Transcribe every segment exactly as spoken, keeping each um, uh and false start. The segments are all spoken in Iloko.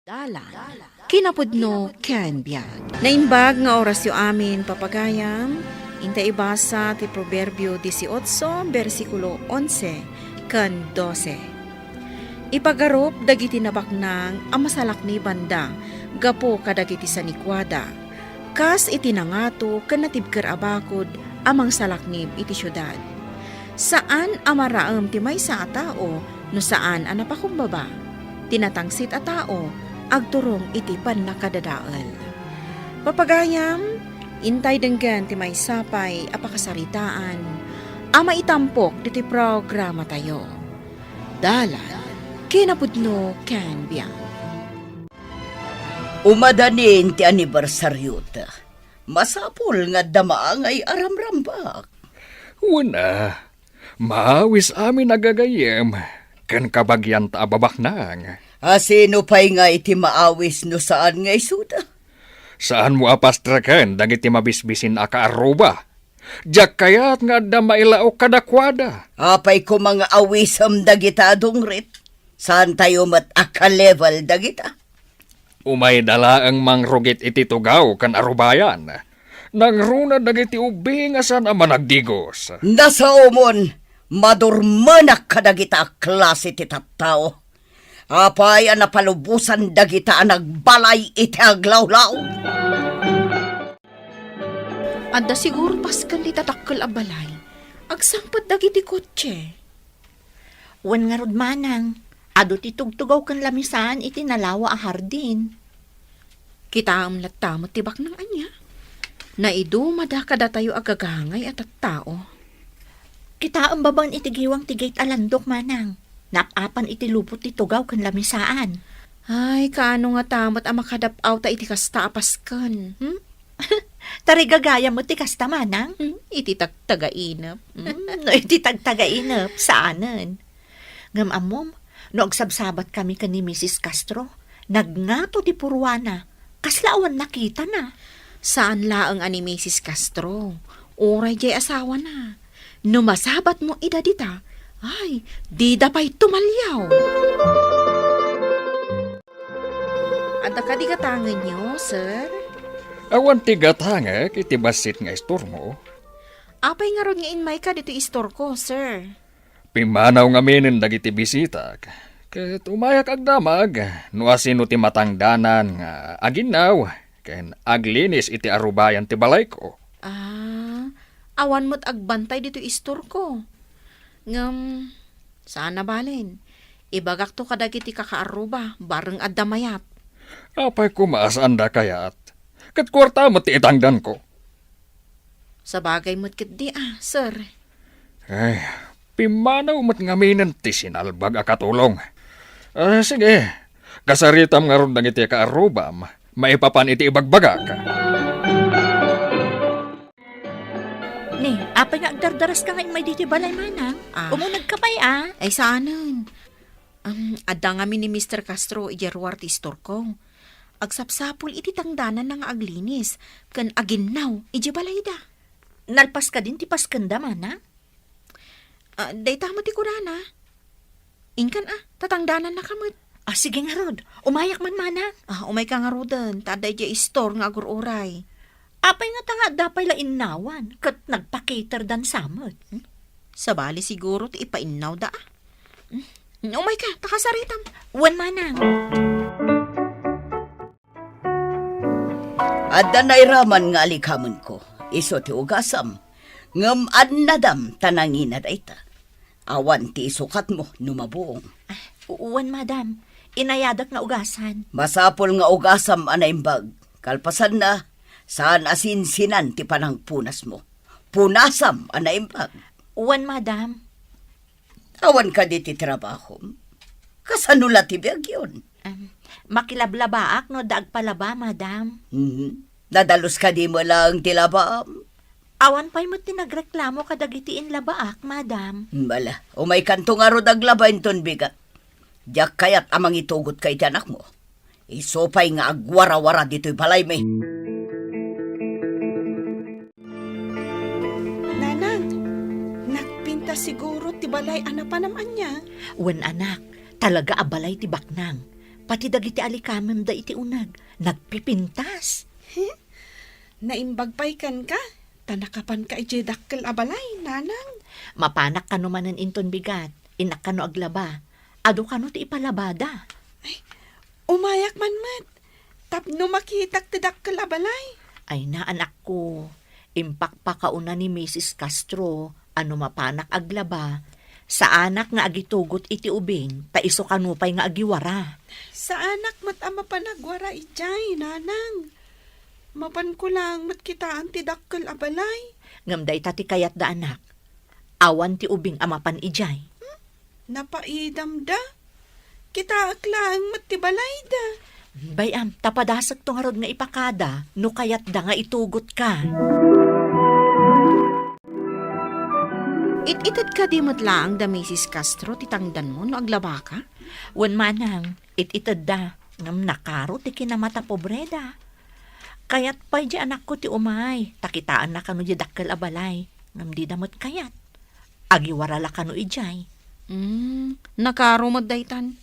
Dalan, kinapudno ken biag. Naimbag nga orasyo amin, papagayam. Inta ibasa ti Proverbio dieciocho, bersikulo onse ken dose. Ipagarup dagiti nabaknang a masalaknibanda gapu kadagiti sanikuada, kas iti nangato ken natibker a bakud a mangsalaknib iti siudad. Saan a maraem ti maysa a tao no saan a napakumbaba. Ti natangsit a tao agturong iti pannakadadael. Papagayam, intay denggen ti maysa pay a pakasaritaan a maitampok ditoy programatayo. Dalan, kinapudno ken biag. Umadanin ti anibersariota. Masapul nga adda maangay a ramrambak. Wen a, maawis amin a gagayyem, ken kabagianta a babaknang. A sino pay nga iti maawis no saan nga isuda? Saanmo a pastreken dagiti mabisbisin a kaarruba. Diak kayat nga adda mailaok kadakuada. Apay koma nga awisem dagita a dungrit? Saantayo met a ka-level dagita? Umayda laeng mangrugit iti tugaw ken arubayan. Nangruna dagiti ubing a saan a managdigos. Nasaomon, madurmenak kadagita a klase ti tattao. Apay a napalubosan dagita a nagbalay iti aglawlaw? Adda siguro pasken ti tatakkel a balay. Agsangpet dagiti kotse. Wen ngarud manang, adu ti tugtugaw ken lamisaan iti nalawa a hardin. Kitaem latta met ti baknang ania? Naidumada kadatayo a gagangay a tattao. Kitaem babaen iti giwang ti gate a landok, manang. Nap-apan iti lubot ti tugaw ken lamisaan. Ay, kaano ngata met a makadap-awta iti kasta a pasken, hmm? Tarigagayam met ti kasta, manang? Hmm, iti tagtagainep. Hmm, no iti tagtagainep, saanen. Ngem ammom, no agsabsabatkami ken ni Misis Castro, nagngato ti purwana. Kasla awan nakitana. Saan laeng a ni Misis Castro. Uray diay asawana. No masabatmo ida dita, ay, dida pay tumaliaw. Adda kadi gatangenyo, sir? Awan ti gatangek iti bassit nga istormo. Apay ngarud nga immayka ditoy istorko, sir? Pimmanaw ngaminen dagiti bisitak, ket umayak agdamag no asino ti matangdanan nga aginnaw ken aglinis iti arubayan ti balayko. Ah, awan met agbantay ditoy istorko. Ngem, saan a balen. Ibagakto kadagiti kakaarruba, bareng adda mayat. Apay koma a saanda kayat? Ket kuarta met ti itangdanko. Sabagay met ketdi a, sir. Ay, pimmanaw met ngaminen ti sinalbag a katulong. Ah, sige, kasaritam ngarud dagiti kaarrubam, maipapan iti ibagbagak. Ni, apay nga agdardaraska nga immay ditoy balay, manang? Ah. Umunegka pay a. Ay, saanen. Um, adda ngamin ni Mister Castro idiay ruar ti istorko. Agsapsapul iti tangdananna nga aglinis ken aginnaw idiay balayda. Nalpas kadin ti paskenda, manang? Ah, dayta met ti kunana. Inkan a, tatangdanannaka met. Ah, sige ngarud. Umayak man, manang. Ah, umayka ngaruden, ta adda idiay istor nga agur-uray. Apay ngata nga adda pay la innawan, ket nagpakiterdan sa met? Hmm? Sabali siguro ti ipainnawda a. Hmm? Umayka, ta kasaritam. Wen, manang. Adda nairaman nga alikamenko, isu ti ugasam, ngem annadam ta nangina dayta. Awan ti isukatmo no mabuong. Ah, wen, madam. Inayadak nga ugasan. Masapul nga ugasam a naimbag. Kalpasanna, saan a sinsinan ti panangpunasmo. Punasam a naimbag. Wen, madam. Awan kadi ti trabahom? Kasano la ti biagyon? Em, makilablabaak no adda agpalaba, madam. Mhm. Nadalus kadi met laeng ti labaam? Awan pay met ti nagreklamo kadagiti inlabaak, madam. Bala, umaykanto ngarud aglaba inton bigat. Diak kayat a mangitugotka iti anakmo. Isu pay nga agwarawara ditoy balaymi. Nanang, nagpinta siguro ti balay a napanam ania? Wen, anak, talaga a balay ti baknang. Pati dagiti alikamemda iti uneg, nagpipintas. Naimbag pay kenka, ta nakapanka idiay dakkel a balay, nanang. Mapanak kano manen inton bigat, innak kano aglaba. Adu kano ti ipalabada. Ay, umayak man met, tapno makitak ti dakkel a balay. Ay na, anakko, impakpakauna ni Misis Castro a no mapanak aglaba, saanak nga agitugot iti ubing, ta isu kano pay nga agiwara. Saanak met a mapan agwara idiay, nanang. Mapanko laeng met kitaen ti dakkel a balay. Ngem dayta ti kayatda, anak. Awan ti ubing a mapan idiay. Hmm? Napaidamda. Kitaek laeng met ti balayda. Bay-am, ta padasekto ngarud nga ipakada no kayatda nga itugotka. It-ited kadi met laeng da Misis Castro ti tangdanmo no aglabaka? Wen manang, it-itedda, ngem nakaro ti kinamata pobreda. Kayat pay di anakko ti umay, ta kitaenna kano di dakkel a balay, ngem dida met kayat. Agiwara la kano idiay. Hmm, nakaro met daytan.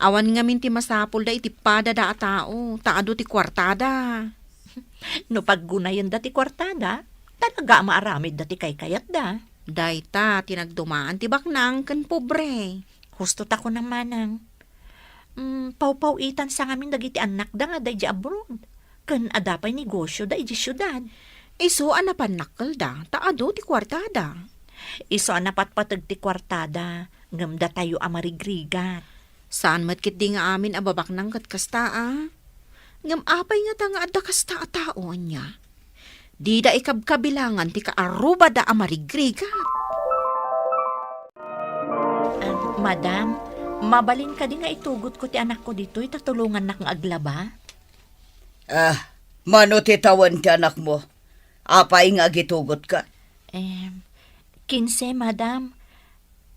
Awan ngamin ti masapulda iti padada a tao, ta adu ti kuartada. No paggunayenda ti kuartada, talaga a maaramidda ti kaykayatda. Dayta ti nagdumaan ti baknang ken pobre. Husto ta kunam manang. Mm, pawpaw-itansa ngamin dagiti annakda nga adda idiay abroad. Ken adda pay negosyoda idiay siudad. Isu a napannakkelda, ta adu ti kuartada. Isu a napatpateg ti kuartada, ngem datayo a marigrigat. Saan met ketdi nga amin a babaknang ket kasta, a? Ngem apay ngata nga adda kasta a tao, ania? Dida ikabkabilangan ti kaarrubada a marigrigat. Ah, madam, mabalin kadi nga itugotko ti anakko ditoy ta tulongannak nga aglaba? Ah, mano ti tawen ti anakmo? Apay nga agitugotka? Em, kinse, madam.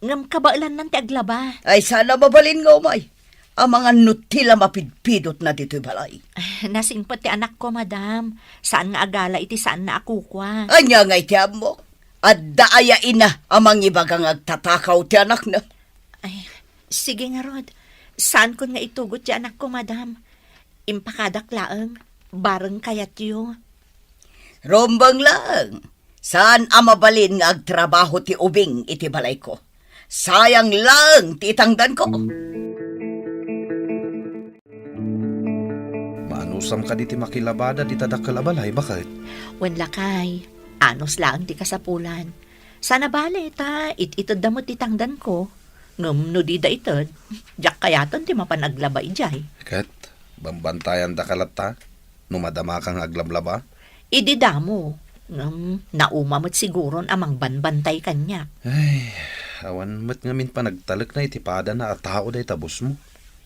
Ngem kabaelannan ti aglaba. Ay, saan a mabalin nga umay. Amangan no ti la mapidpidotna ditoy balay. Nasingpet ti anakko, madam. Saan nga agala iti saanna a kukua. Ania ngay ti ammo? Adda aya ina a mangibaga nga agtatakaw ti anakna? Ay, sige ngarud. Saankon nga itugot ti anakko, madam. Impakadak laeng, bareng kayatyo. Rumbeng laeng. Saan a mabalin nga agtrabaho ti ubing iti balayko. Sayang laeng ti itangdanko. Maanusam kadi ti makilabada dita dakkel a balay, baket? Wen lakay, anus laeng ti kasapulan. Saan a bale ta it-itedda met ti tangdanko. Ngem no dida ited, diak kayaten ti mapan aglaba idiay. Ket, bambantayandaka latta no madamaka nga aglablaba? Idi damo, ngem nauma met siguron a mangbanbantay kaniak. Ay, awan met ngamin panagtalekna iti padana a tao dayta bosmo.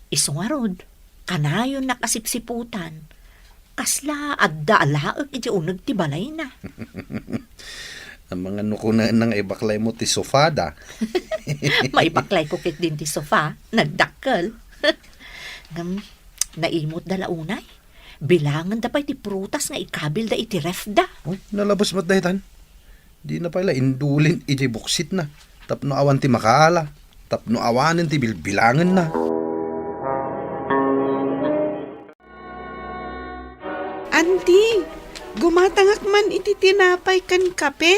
Isu ngarud, kanayonnak a sipsiputan. Kasla adda a laek iti uneg ti balayna. Amangan no kunana nga ibaklaymo ti sofada. Maibaklayko ketdin ti sofa, nagdakkel. Ngem, naimutda la unay. Bilangenda pay ti prutas nga ikabilda iti refda. Uy, nalabes met daytan. Dina pay la indulin iti buksitna tapno awan ti makaala, tapno awanen ti bilbilangenna. Anti, gumatangak man iti tinapay ken kape.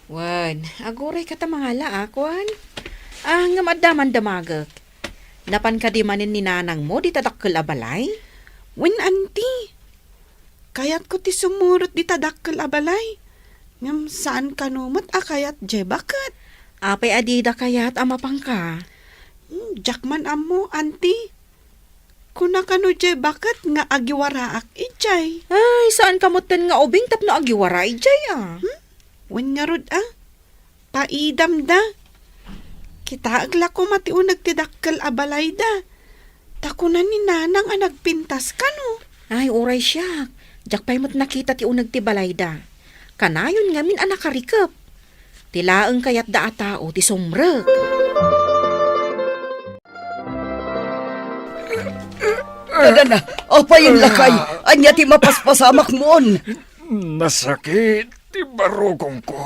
Wen, aguray ka ta mangala, a, kuan? Ah, ngem adda man damagek. Napan kadi manen ni nanangmo dita dakkel a balay? Wen, anti. Kayatko ti sumurot dita dakkel a balay. Ngem saan kano met a kayat diay baket. Apay a dida kayat a mapanka? Hmm, diak man ammo, anti. Kuna kano diay baket nga agiwaraak idiay. Ay, saan ka metten nga ubing tapno agiwara idiay, a? Hmm? Wen ngarud, a? Paidamda. Kitaek la koma ti uneg ti dakkel a balayda. Ta kuna ni nanang a nagpintas kano. Ay, uray siak. Diak pay met nakita ti uneg ti balayda. Kanayon ngamin a nakarikep. Ti laeng kayatda a tao ti sumrek. Nagana, apayen lakay, ania ti mapaspasamakmon? Nasakit. Barukongko.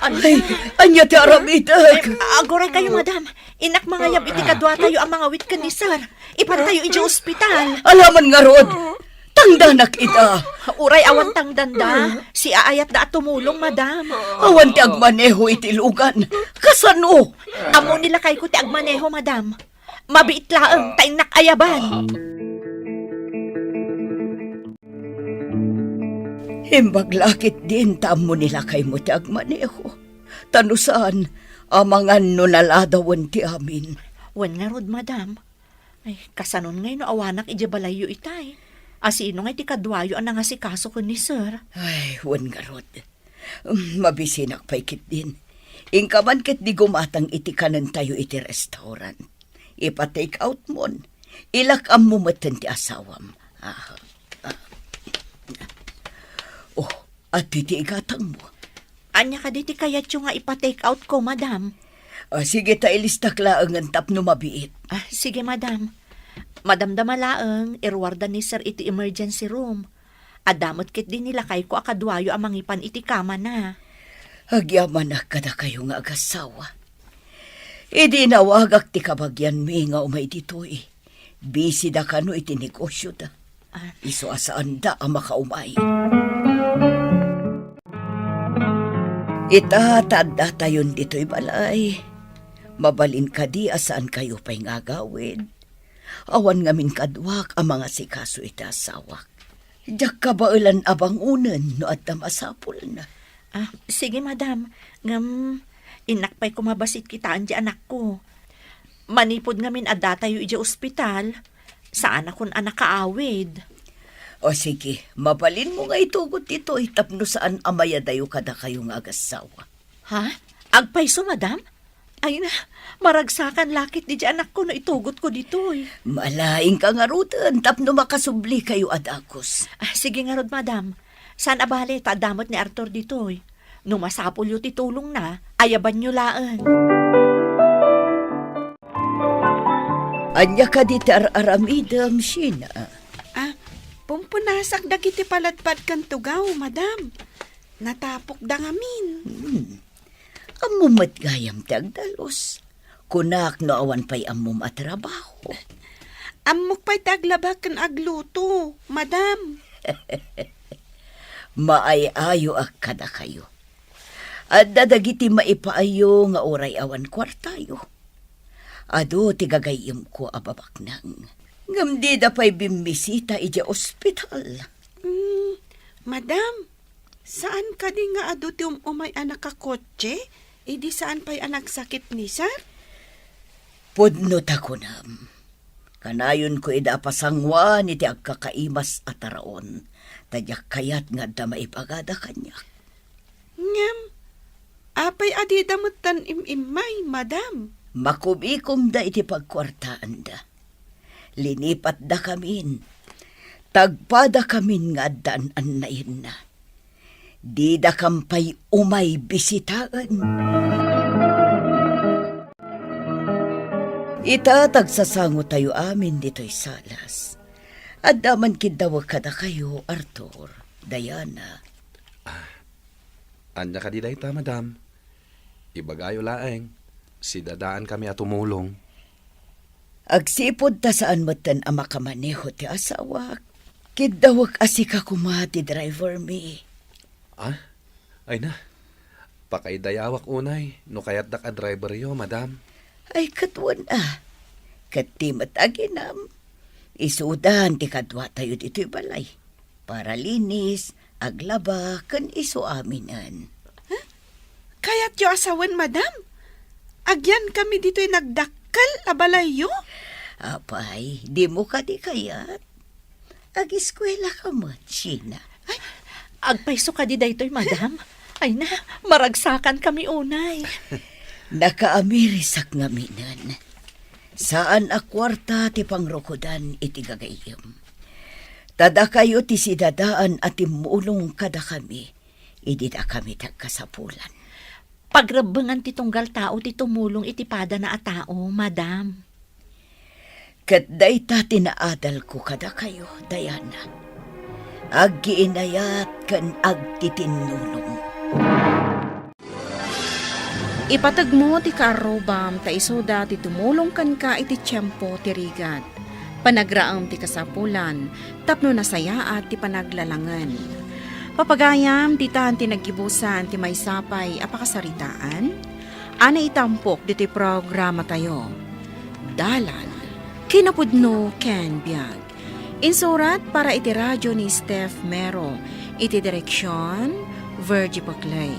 Ay, ania ti aramidek? Ay, aguray kayo, madam. Innak mangayab iti kaduatayo a mangawit ken ni sir. Ipantayo idiay ospital. Alaman ngarud, tangdanak ida. Uray awan tangdanda, siaayatda a tumulong, madam. Awan ti agmaneho iti lugan. Kasano? Ammo ni lakayko ti agmaneho, madam. Mabiit laeng ta innak ayaban. Imbag la ketdin ta ammo ni lakaymo ti agmaneho. Ta no saan, amangan no naladawen ti amin. Wen ngarud, madam. Ay, kasanon ngay no awanak idiay balayyo itay? A sino ngay ti kaduayo a nangasikaso ken ni sir? Ay, wen ngarud. Mm, mabisinak pay ketdin. Inka man ketdi gumatang iti kanentayo iti restaurant. Ipa-take out mon. Ilak ammo metten ti asawam. Ah, ah. Oh, adtoy ti igatangmo. Ania kadi ti kayatyo nga ipa-take out ko, madam? Ah, sige ta ilistak laengen tapno mabiit. Ah, sige, madam. Madamdama laeng, iruarda ni sir iti emergency room. Adda met ketdi ni lakayko a kaduayo a mangipan iti kamana. Agyamanak kadakayo nga agassawa. Idi inawagak ti kabagianmi nga umay ditoy, bisida kano iti negosioda. Ah. Isu a saanda a makaumay. Ita ta addatayon ditoy balay, mabalin kadi a saankayo pay nga agawid? Awan ngamin kaduak a mangasikaso iti asawak. Diak kabaelan a bangonen no adda masapulna. Ah, sige, madam. Ngem, innak pay koma bassit kitaen ti anakko. Manipud ngamin addatayo idiay ospital, saanakon a nakaawid. O sige, mabalinmo nga itugot ditoy tapno saan a mayadayo kadakayo nga agassawa. Ha? Agpayso, madam? Ay na, maragsakan la ketdi ti anakko no itugotko ditoy. Malaingka ngaruden tapno makasublikayo a dagus. Ah, sige ngarud, madam. Saan a bale ta adda met ni Arthur ditoy. No masapulyo ti tulongna, ayabanyo laeng. Ania kadi ti ar-aramidem, Sheena? Ah, pumpunasak dagiti paladpad ken tugaw, madam. Natapokda ngamin. Hmm. Ammom met gayam ti agdalus. Kunak no awan pay ammom a trabaho. Ammok pay ti aglaba ken agluto, madam. Maay-ayoak kadakayo. Adda dagiti maipaayo nga uray awan kuartayo. Adu ti gagayyemko a babaknang. Ngem dida pay bimmisita idiay ospital. Mm, madam, saan kadi nga adu ti um-umay a nakakotse, idi saan pay a nagsakit ni sir? Pudno ta kunam. Kanayonko ida a pasanguan iti agkakaimas a taraon, ta diak kayat nga adda maibagada kaniak. Ngem, apay a dida metten im-immay, madam? Makumikomda iti pagkuartaanda. Linipatdakamin. Tagpadakamin nga adda an-annayenna. Didakam pay umay bisitaen. Ita, tagsasangotayo amin ditoy salas. Adda man kiddawek kadakayo, Arthur, Diana. Ah, ania kadi dayta, madam? Ibagayo laeng, sidadaankami a tumulong. Agsipud ta saan metten a makamaneho ti asawak, kiddawek a sika koma ti driver mi. Ah? Ay na, pakaidayawak unay no kayatdak a driveryo, madam. Ay, ket wen a. Ket ti met aginam, isudan ti kaduatayo ditoy balay. Paralinis, aglaba, ken isu aminen. Huh? Kayatyo a sawen, madam? Agyankami ditoy nagdakkel a balayyo? Apay, dimo kadi kayat? Agiskuelaka met, Sheena. Ay, agpayso kadi daytoy, madam? Ay na, maragsakankami unay. Nakaamirisak ngaminen. Saan a kuarta ti pangrukodan iti gagayyem. Ta dakayo ti sidadaan a timmulong kadakami idi dakami ti agkasapulan. Pagrebbengan ti tunggal tao ti tumulong iti padana a tao, madam. Ket dayta ti naadalko kadakayo, Diana. Aggiinayat ken agtitinnulong. Ipategmo ti kaarrubam ta isuda ti tumulong kenka iti tiempo ti rigat, panagraem ti kasapulan, tapno nasayaat ti panaglalangen. Papagayam, ditan ti naggibusan ti maysa pay a pakasaritaan a naitampok ditoy programatayo. Dalan, kinapudno ken biag. Insurat para iti radio ni Steph Mero, iti direksion, Virgie Paclay.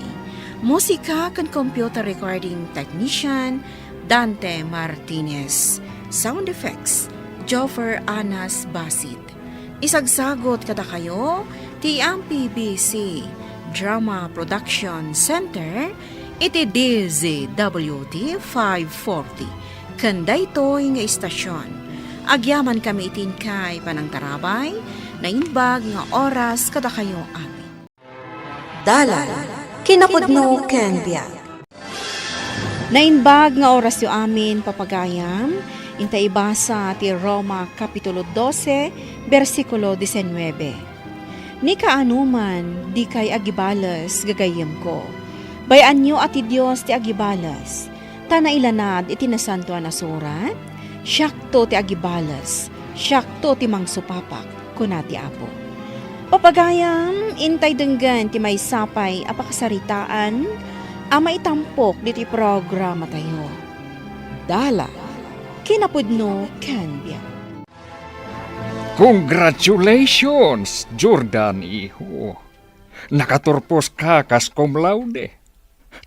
Musika ken computer recording technician, Dante Martinez. Sound effects, Joffer Anas Basit. Isagsagot kadakayo ti M P B C Drama Production Center iti D Z W T five forty. Ken daytoy nga istasyon, agyamankami iti inkay panangtarabay, naimbag nga oras kadakayo amin. Dalan, kinapudno ken biag. Naimbag nga orasyo amin, papagayam, inta ibasa ti Roma Kapitulo dose, bersikulo diecinueve. Ni kaanoman, dikay agibales, gagayyemko. Bay-anyo a ti Dios ti agibales, ta nailanad iti Nasantoan a Surat, "Siakto ti agibales, siakto ti mangsupapak," kuna ti Apo. Papagayam, intay denggen ti maysa pay a pakasaritaan a maitampok ditoy programatayo. Dalan, kinapudno ken biag. Congratulations, Jordan, iho. Nakaturpos ka kas cum laude.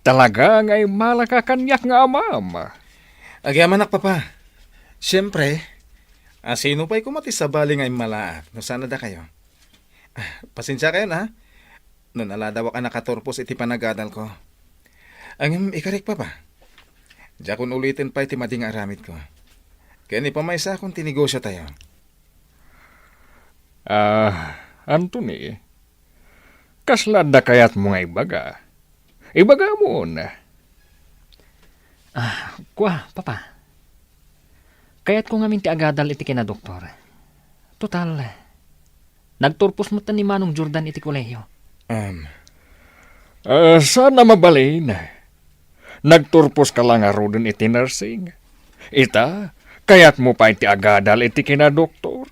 Talaga nga immalaka kaniak nga amam. Agyamanak, Papa. Siyempre, a, sino pay koma ti sabali nga immalaak no saan a dakayo? Ah, pasensiakayon, a, no naladawak a nakaturpos iti panagadalko. Ngem ikarik, Papa, diakon uliten pay ti madi nga aramidko. Ken ipamaysakon ti negosiotayo. Ah, Anthony, kasla adda kayatmo nga ibaga? Ibagamon. Ah, kua, Papa. Kayatko ngamin ti agadal iti kinadoktor. Total, nagturpos met ni Manong Jordan iti kolehiyo. Um. Ah, saan a mabalin. Nagturpos ka la ngaruden iti nursing. Ita, kayatmo pay ti agadal iti kinadoktor.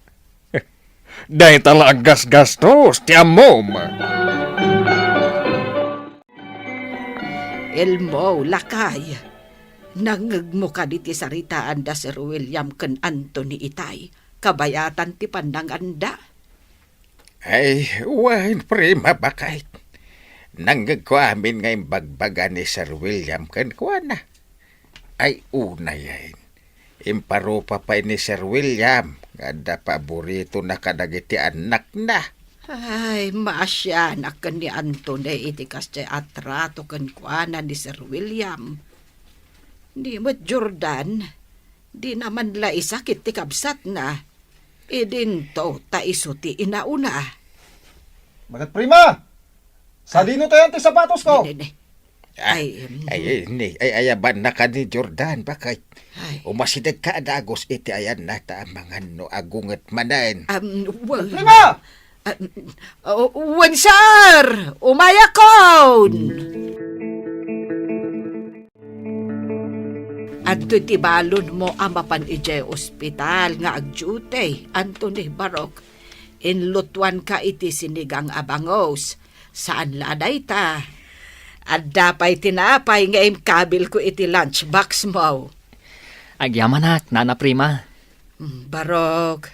Dayta la aggasgastos ti ammom. Elmo, lakay, nangngegmo kadi ti saritaan da Sir William ken Anthony itay, kabayatan ti pannanganda? Ay, wen, Prima, baket. Nangngegko amin nga imbagbaga ni Sir William kenkuana. Ay, unayen. Imparupa pay ni Sir William nga adda paboritona kadagiti annakna. Ay, maasianak ken ni Anthony iti kasdiay a trato kenkuana ni Sir William. Ni met Jordan, dina man la isakit ti kabsatna. Idinto ta isu ti inauna. Baket, Prima! Sadino tayan ti sapatosko? Ne, ne, ne. Ah, ay, em, ay, ay, ni, ay, ayabanna ka ni Jordan, baket. Ay. Umasidegka a dagus iti ayanna ta amangan no agunget manen. Am, well, Prima! Ah, o, wen, sir! Umayakon! Adtoy ti balonmo a mapan idiay ospital nga agdiute, Anthony Barok. Inlutuanka iti sinigang a bangus. Saan la a dayta. Adda pay tinapay nga inkabilko iti lunch box mo. Agyamanak, Nana Prima. Mm, Barok,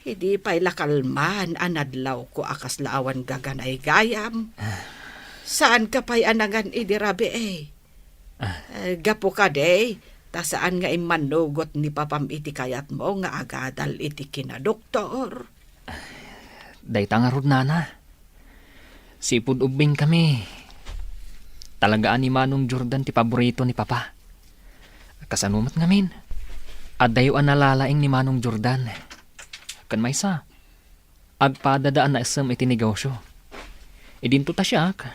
idi pay la kalman a nadlawko a kasla awan gaganay gayam. Saanka pay a nangan idi rabii. Ah. Eh, gapu kadi, ta saan nga immanugot ni papam iti kayatmo nga agadal iti kinadoktor. Dayta ngarud, Nana. Sipud ubbingkami, talaga a ni Manong Jordan ti paborito ni Papa. Kasano met ngamin, addayo a nalalaing ni Manong Jordan. Ken maysa, agpadada a naisem iti negosyo. Idinto ta siak,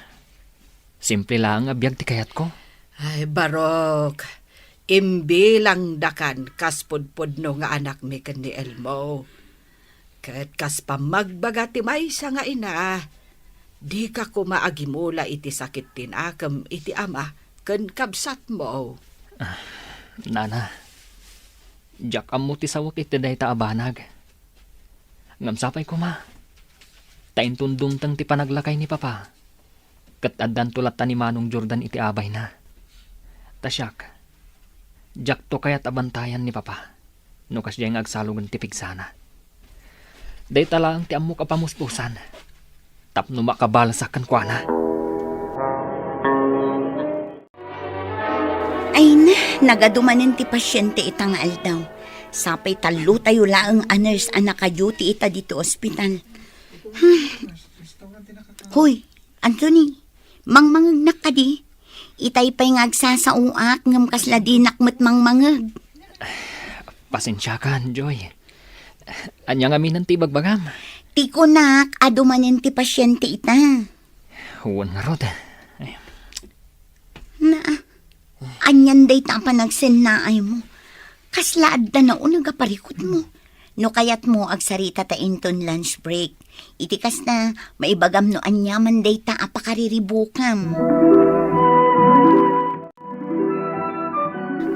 simple laeng a biag ti kayatko. Ay, Barok, imbilangdakan kas pudpudno nga anakmi ken ni Elmo. Ket kas pammagbaga ti maysa nga ina, dika koma agimula iti sakit ti nakem iti ama ken kabsatmo. Nana, diak ammo ti sawek iti dayta a banag. Ngem sapay koma, ta inton dumteng ti panaglakay ni Papa, ket addanto latta ni Manong Jordan iti abayna. Ta siak, diakto kayat a bantayan ni Papa no kasdiay nga agsalugen ti pigsana. Dayta laeng ti ammok a pamuspusan tapno makabalasak kenkuana. Ay na, nagadu manen ti pasiente ita nga aldaw. Sapay tallotayo laeng a nurse a naka-duty ita ditoy ospital. Hmm. Hoy, Anthony, mangmangegnak kadi? Itay pay nga agsasaoak ngem kasla dinak met mangmangeg. Pasensiakan, Joy. Ania ngamin ti ibagbagam? Ti kunak, adu manen ti pasiente ita. Wen ngarud. Ay. Naa, anian dayta a panagsennaaymo? Kasla adda nauneg a parikutmo? No kayatmo, agsarita ta inton lunch break. Iti kasta, maibagam no aniaman dayta a pakariribukam.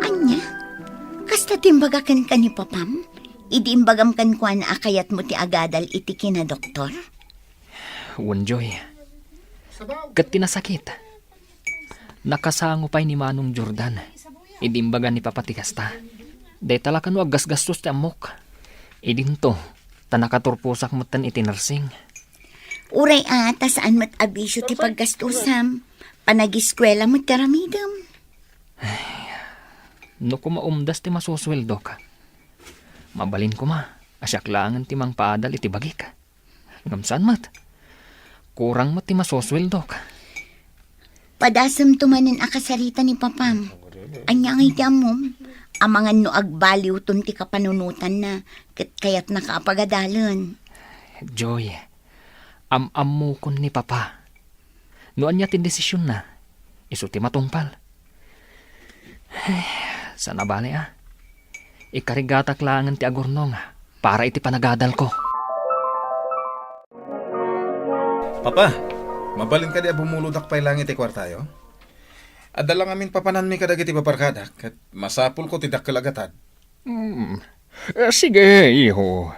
Ania? Kasta ti imbaga kenka ni Papam? Idi imbagam kenkuana a kayatmo ti agadal iti kinadoktor? Wen, Joy. Ket ti nasakit, nakasango pay ni Manong Jordan idi imbaga ni Papa ti kasta. Dayta la kano aggasgastos ti ammok. Idinto, ta nakaturposak metten iti nursing. Uray a, ta saan met a bisio ti paggastosam. Panagiskuela met ti aramidem. No koma umdas ti masusueldok, mabalin koma a siak laengen ti mangpaadal iti bagik. Ngem saan met. Kurang met ti masusueldok. Padasemto manen a kasarita ni Papam. Ania ngay ti ammom? Amangan no agbaliwton ti kapanunotanna, ket kayatnaka a pagadalen. Joy, am-ammokon ni Papa. No ania ti desisionna, isu ti matungpal. Ay, saan a bale a. Ikarigatak laengen ti agurnong para iti panagadalko. Papa, mabalin kadi a bumulodak pay laeng iti kuartayo? Adda la ngamin papananmi kadagiti babarkadak, ket masapulko ti dakkel a gatad. Hmm. Eh, sige, iho.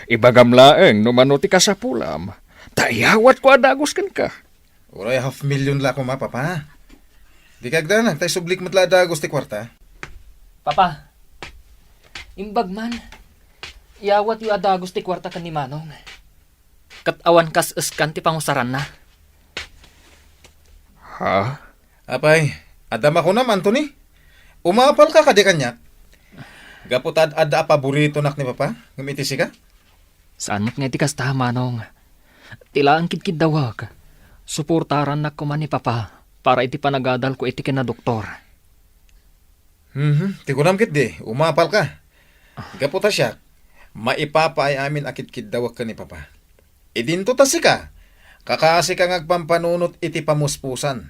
Ibagam laeng no mano ti kasapulam. Ta iyawatko a dagus kenka. Uray half million la koma, Papa. Dika agdanag, ta isublik met la a dagus ti kuarta. Papa, imbag man, iyawatyo a dagus ti kuarta ken ni Manong. Ket awan kas-eskan ti pangusaranna. Ha? Apay, adda makunam, Anthony? Umapalka kadi kaniak? Gapu ta ad-adda a paboritonak ni Papa, ngem iti sika? Saan met nga iti kasta, Manong. Ti laeng kidkiddawek, suportarannak koma ni Papa para iti panagadalko iti kinadoktor. Mhm, ti kunam ketdi, umapalka. Gapu ta siak, maipapaay amin a kidkiddawek ken ni Papa. Idinto ta sika, kakasika nga agpampanunot iti pamuspusan,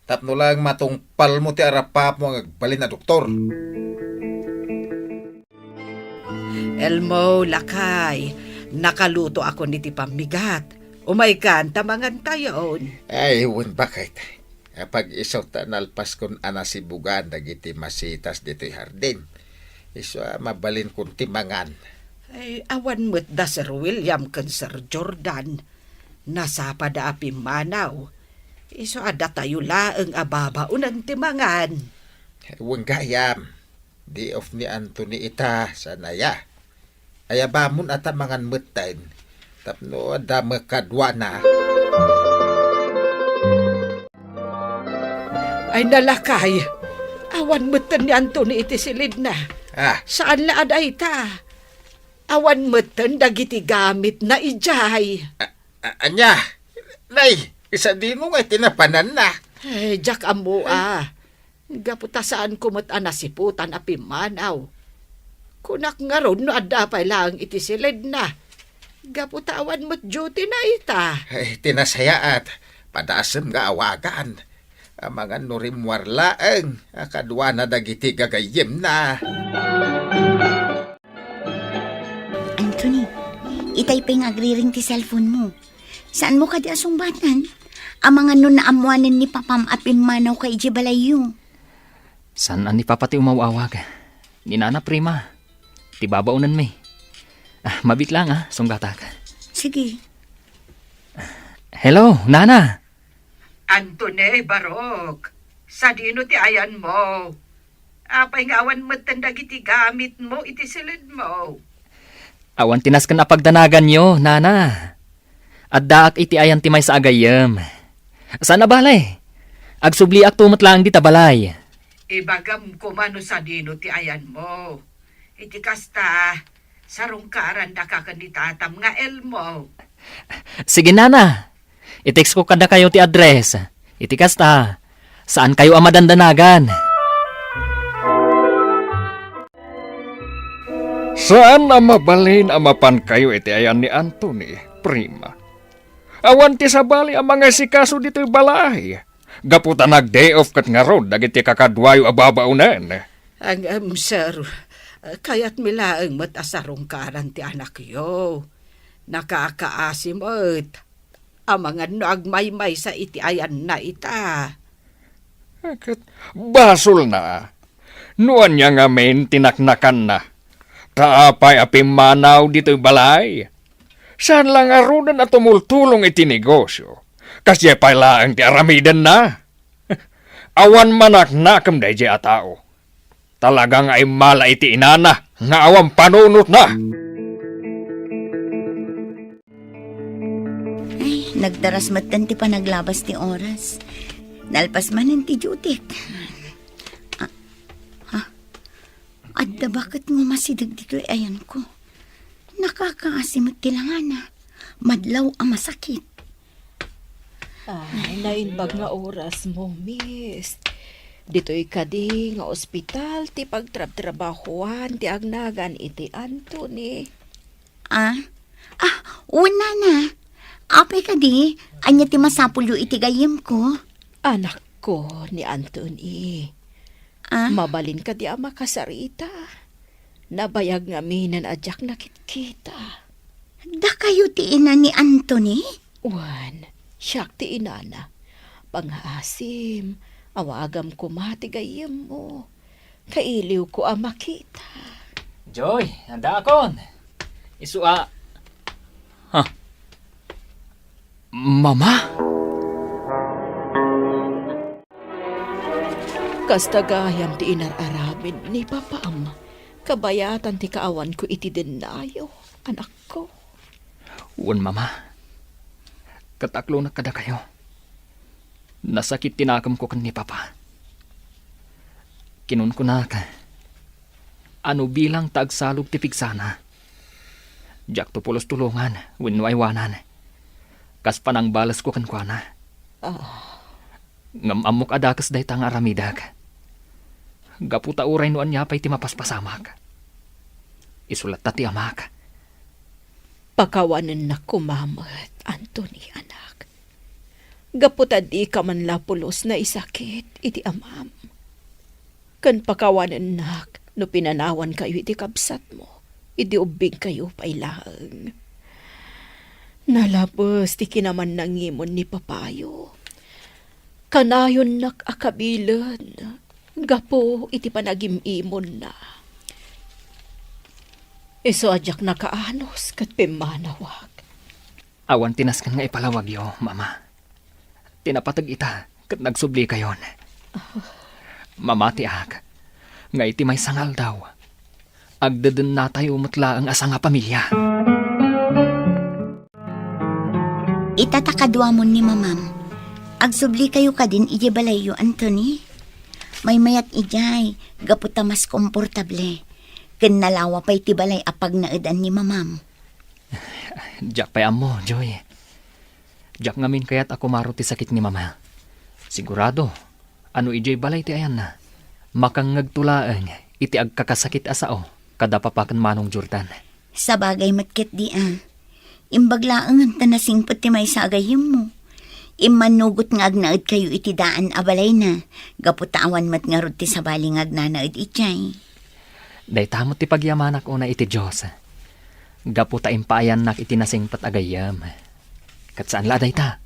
tapno laeng matungpalmo ti arapapmo nga agbalin a doktor. Elmo, lakay, nakalutoakon iti pammigat. Umaykan ta mangantayon. Ay, wen, baket. Apag-isu ta nalpaskon a nasibugan dagiti masitas ditoy hardin. Isu a mabalinkon ti mangan. Ay, awan met da Sir William ken Sir Jordan. Nasapada a pimmanaw. Isu a datayo laeng a babaonen ti mangan. Wen gayam, day off ni Anthony ita, saan aya? Ayabamon a ta mangan metten, tapno adda makaduana. Ay, nalakay, awan metten ni Anthony iti silidna. Ah. Saan la a dayta. Awan metten dagiti gamitna idiay. A-, a-, ania? Nay, isadino nga iti napananna? Eh, diak ammo a. Gapu ta saanko met a nasiputan a pimmanaw. Kunak ngarud no adda pay laeng iti silidna. Gapu ta awan met duty na ita. Ay, ti nasayaat, padasem nga awagan. Amangan no rimmuar laeng a kaduana dagiti gagayyemna. Anthony, itay pay nga agriring ti cellphone mo. Saanmo kadi a sungbatan? Amangan no naammoanen ni Papam a pimmanawka idiay balayyo. Saan a ni Papa ti umaw-awag? Ni Nana Prima. Ti babaonenmi. Ah, mabiit lang, ah, sunggatak. Sige. Hello, Nana. Anthony, Barok. Sadino ti ayanmo? Apay nga awan metten dagiti gamitmo iti siledmo? Awan ti nasken a pagdanaganyo, Nana. Addaak iti ayan ti maysa a gayyem. Saan a bale? Agsubliak to met laeng dita balay. Ibagam koma no sadino ti ayanmo. Iti kasta, sarungkarandaka ken ni tatam nga Elmo. Sige, Nana. I-text ko kadakayo ti address. Iti kasta, saan kayo a madandanagan. Saan a mabalin a mapankayo iti ayan ni Anthony, Prima. Awan ti sabali a mangasikaso ditoy balay. Gapu ta nag-day off ket ngarud dagiti kakaduayo a babaonen. Ngem, sir, kayatmi laeng met a sarungkaran ti anakyo. Nakakaasi met. Amangan no agmaymaysa iti ayanna ita. Ket basolna no ania ngamin ti naknakanna. Ta apay a pimmanaw ditoy balay? Saan la ngaruden a tumultulong iti negosio. Kasdiay pay laeng ti aramidenna. Awan manaknakem daydiay a tao. Talaga nga immala iti inana nga awan panunotna. Ay, nagdaras metten ti panaglabas ti oras. Nalpas manen ti duty. Ah, ha? Adda baket nga umasideg ditoy ayanko. Nakakaasi met ti langana. Madlaw a masakit. Ay, naimbag nga orasmo, miss. Ditoy kadi nga ospital ti pagtrabtrabahuan ti agnagan iti Anthony. Ah? Ah, wen, nana. Apay kadi, ania ti masapulyo iti gayyemko? Anakko ni Anthony. Ah? Mabalin kadi a makasarita? Nabayag ngaminen a diak nakitkita. Dakayo ti ina ni Anthony? Wen, siak ti inana. Pangngaasim, awagam koma ti gayyemmo. Kailiwko a makita. Joy, addaakon. Isu a, ha? Mama? Kasta gayam ti inar-aramid ni papam, kabayatan ti kaawanko iti dennayo, anakko. Wen, Mama. Ket aklonek kadakayo. Nasakit ti nakemko ken ni Papa. Kinunkunak, ano bilang ta agsalog ti pigsana? Diakto pulos tulongan wenno aywanan. Kas panangbalesko kenkuana. Ah. Ngem ammok a dakes dayta nga aramidek. Gapu ta uray no ania pay ti mapaspasamak. Isu latta ti amak. Pakawanennak koma met, Anthony, anak. Gapu ta dika man la pulos naisakit iti amam. Ken pakawanennak no pinanawankayo iti kabsatmo, idi ubbingkayo pay laeng. Nalabes ti kinamannangimon ni papayo. Kanayonnak a kabilen gapu iti panagim-imonna. Isu a diak nakaanus ket pimmanawak. Awan ti nasken nga ipalawagyo, Mama. Ti napateg ita ket nagsublikayon. Mamatiak nga iti maysa nga aldaw, agdedennatayo met laeng a sangapamilia. Ita ta kaduamon ni Mamam. Agsublikayo kadin idiay balayyo, Anthony? Maymayat idiay, gapu ta mas komportable. Ken nalawa pay ti balay a pagnaedan ni Mamam. Diak pay ammo, Joy. Diak ngamin kayat a kumaro ti sakit ni Mama. Sigurado, ano idiay balay ti ayanna, makangngegto laeng iti agkakasakit a sao kada Papa ken Manong Jordan. Sabagay met ketdi a. Imbag laeng ta nasingpet ti maysa a gayyemmo. Immannugot nga agnaedkayo iti daan a balayna, gapu ta awan met ngarud ti sabali nga agnanaed idiay. Dayta met ti pagyamanak unay iti Dios. Gapu ta impaayannak iti nasingpet a gayyem. Ket saan la a dayta.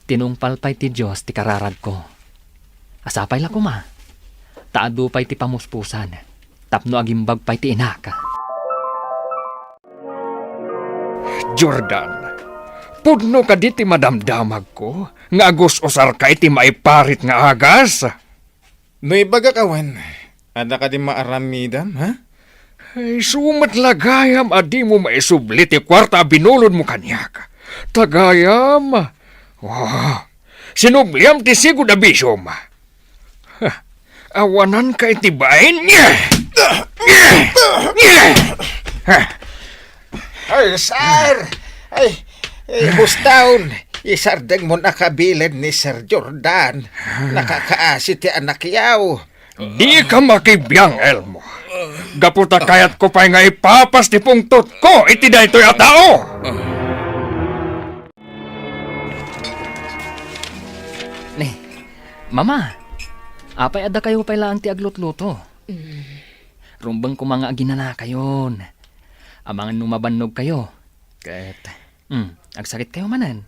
Tinungpal pay ti Dios ti kararagko. A sapay la koma. ta adu pay ti pamuspusan tapno agimbag pay ti inak. Jordan, pudno kadi ti madamdamagko nga agus-usarka iti maiparit nga agas? No ibagak awan, adda kadi maaramidam, ha? Ay, isu met la gayam a dimo maisubli ti kuarta a binulodmo kaniak. Ta gayam, oh, sinubliam ti sigud a bisiom. Ha, awananka iti bain. Ay, sir! Ay, eh, buston! Isardengmo nakabilin ni Sir Jordan. Nakakaasi ti anakyaw. Dika makibiang, Elmo. Gapu ta kayatko pay nga ipapas ti pungtotko iti daytoy a tao. Ni, Mama, apay adda kayo pay laeng ti aglutluto? Mm. Rumbeng koma nga aginanakayon. Amangan no mabannogkayo. Ket, mm, agsakitkayo manen.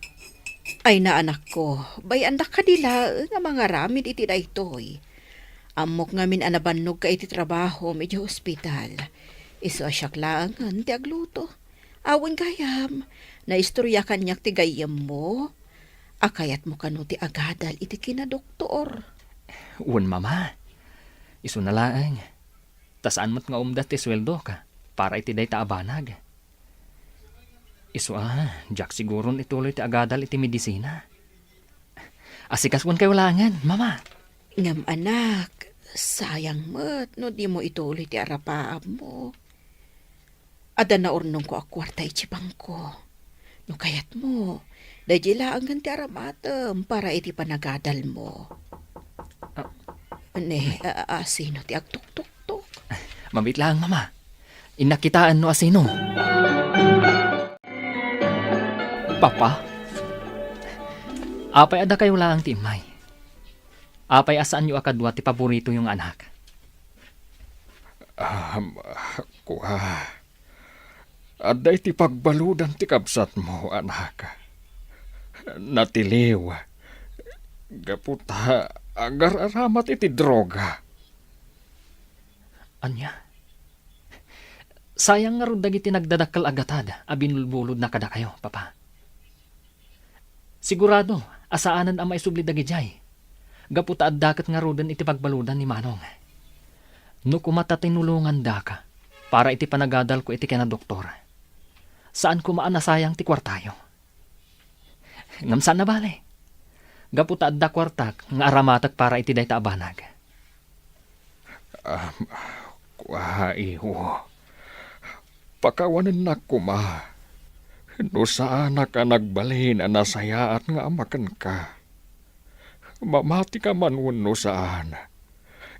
Ay, naanakko, bay-andak kadi laeng a mangaramid iti daytoy. Ammok ngamin a nabannogka iti trabahom iti hospital. Isu a siak laengen ti agluto. Awan gayam, naistorya kaniak ti gayyemmo. A kayatmo kano ti agadal iti kinadoktor? Wen, Mama. Isuna laeng. Ta saan met nga umda ti sueldok para iti dayta a banag. Isu a, diak siguron ituloy ti agadal iti medisina. Asikasoenkayo laengen, Mama. Ngem anak, sayang met no dimo ituloy ti arapaabmo. Adda naurnongko a kuarta iti bangko. No kayatmo, daydiay laengen ti aramatem para iti panagadalmo. Ah. Ne, a, a, asino ti agtuktoktok? Mabiit laeng, Mama. Innak kitaen no asino. Papa, apay a dakayo laeng ti immay? Apay a saanyo a kadua ti paboritoyo nga anak? Am, kua, adda iti pagbaludan ti kabsatmo, anak. Natiliw. Gapu ta agar-aramat iti droga. Ania? Sayang ngarud dagiti nagdadakkel a gatad a binulbulodna kadakayo, Papa. Sigurado a saanen a maisubli dagidiay, gapu ta adda ket ngaruden iti pagbaludan ni Manong. No koma ta tinulongandaka para iti panagadalko iti kinadoktor, saan koma a nasayang ti kuartayo. Ngem saan a bale, gapu ta adda kuartak nga aramatek para iti dayta a banag. Am, kua, iho. Pakawanennak koma. No saanak a nagbalin a nasayaat nga ama kenka. Mamatika man wenno saan,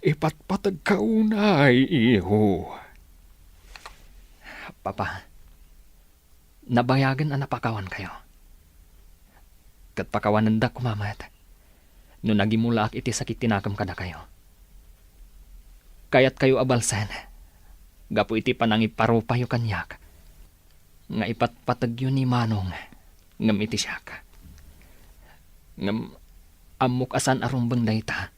ipatpategka unay, iho. Papa, nabayagen a napakawankayo. Ket pakawanendak koma met no nagimulaak iti sakit ti nakem kadakayo. Kayatkayo a balsen gapu iti panangiparupayo kaniak nga ipatpategyo ni Manong ngem iti siak. Ngem ammok a saan a rumbeng dayta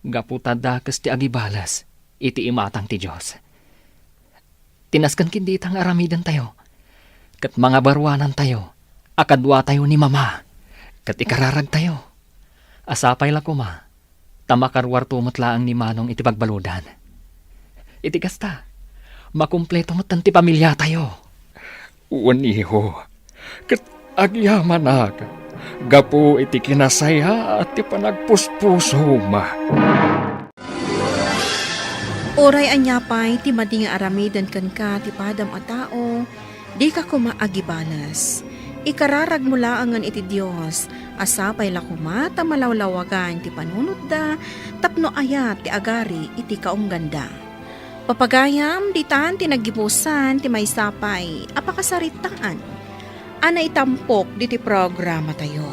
gapu ta dakes ti agibales iti imatang ti Dios. Ti nasken ken dita nga aramidentayo ket mangabaruanantayo a kaduatayo ni Mama ket ikararagtayo. A sapay la koma ta makaruarto met laeng ni Manong iti pagbaludan. Iti kasta, makumpleto metten ti pamiliatayo. Wen, iho, ket agyamanak gapu iti kinasayaat ti panagpuspusom. Uray ania pay ti madi nga aramiden kenka ti padam a tao, dika koma agibales. Ikararagmo laengen iti Dios a sapay la koma ta malawlawagan ti panunotda tapno ayat ti agari iti kaungganda. Papagayam, ditan ti naggibusan ti maysa pay a pakasaritaan a naitampok ditoy programatayo.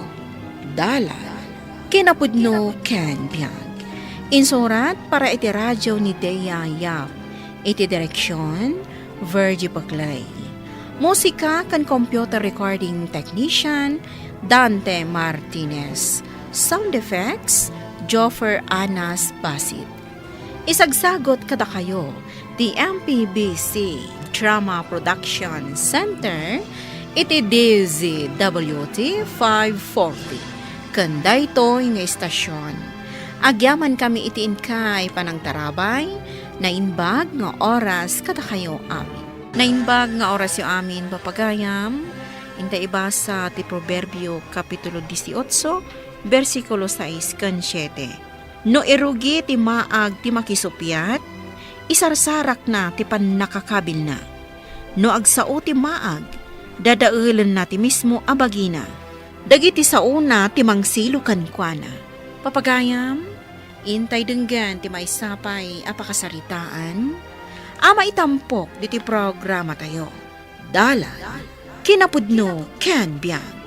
Dalan, kinapudno ken biag. Insurat para iti radio ni Dea Yap. Iti direksion, Virgie Paclay. Musika ken computer recording technician, Dante Martinez. Sound effects, Joffer Anas Basit. Isagsagot kadakayo ti M P B C Drama Production Center iti D Z W T five forty ken daytoy nga istasion. Agyamankami iti inkay panangtarabay, naimbag nga oras kadakayo amin. Naimbag nga orasyo amin, papagayam, inta ibasa ti Proverbio, Kapitulo dieciocho, bersikulo sais ken siete. No irugi ti maag ti makisuppiat, isarsarakna ti pannakakabilna. No agsao ti maag, dadaelenna ti mismo a bagina. Dagiti saona ti mangsilo kenkuana. Papagayam, intay denggen ti maysa pay a pakasaritaan a maitampok ditoy programatayo. Dalan, kinapudno, ken biag.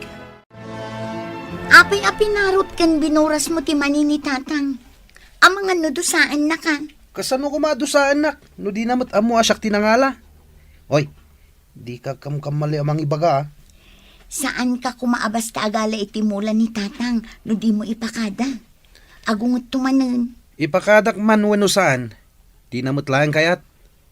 Apay a pinarot ken binurasmo ti mani ni Tatang? Amangan no dusaennaka. Kasano koma a dusaennak no dina met ammo a siak ti nangala? Oy, dika kamkamali a mangibaga, a. Saanka koma a basta agala iti mula ni Tatang no dimo ipakada. Agungetto manen. Ipakadak man wenno saan, dina met laeng kayat.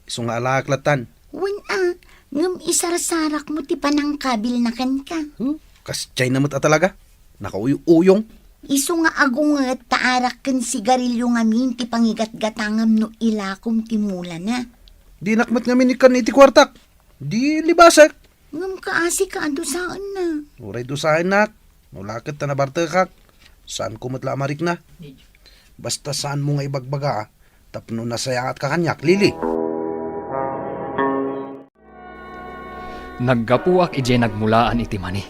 Isu nga alaak lattan. Wen a, ngem isarsarakmo ti panangkabilna kenka. Huh? Kasdiayna met a talaga. Nakauy-uyong. Isu nga agunget ta arak ken sigarilio ngamin ti pangigatgatangam no ilakom ti mulana. Dinak met ngamin ikkan iti kuartak. Di libasek. Ngem kaasika a dusaenna. Uray dusaennak. No la ket ta nabartekak, saanko met la a marikna. Basta saanmo nga ibagbaga, a, tapno nasayaat ka kaniak, Lily. Naggapuak idiay nagmulaan iti mani.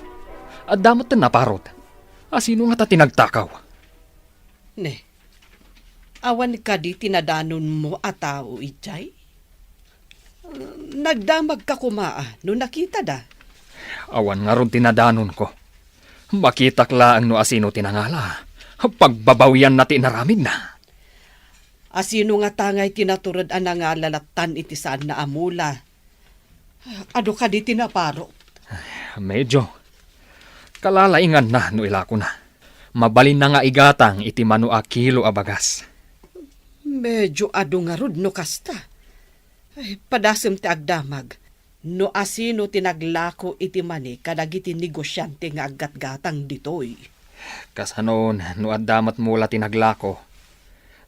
Adda met naparot. Asino ngata ti nagtakaw? Ne, awan kadi ti nadanonmo a tao idiay? Nagdamagka koma a no nakitada? Awan ngarud ti nadanonko. Makitak laeng no asino ti nangala. Pagbabawianna ti inaramidna. Asino ngata ngay ti natured a nangala lattan iti saanna a mula? Adu kadi ti naparot? Medyo. Kalalainganna no ilakona. Mabalinna nga igatang iti mano a kilo a bagas. Medyo adu ngarud no kasta. Ay, padasem ti agdamag no asino ti naglako iti mani kadagiti negosiante nga aggatgatang ditoy. Kasano no adda met mula ti naglako?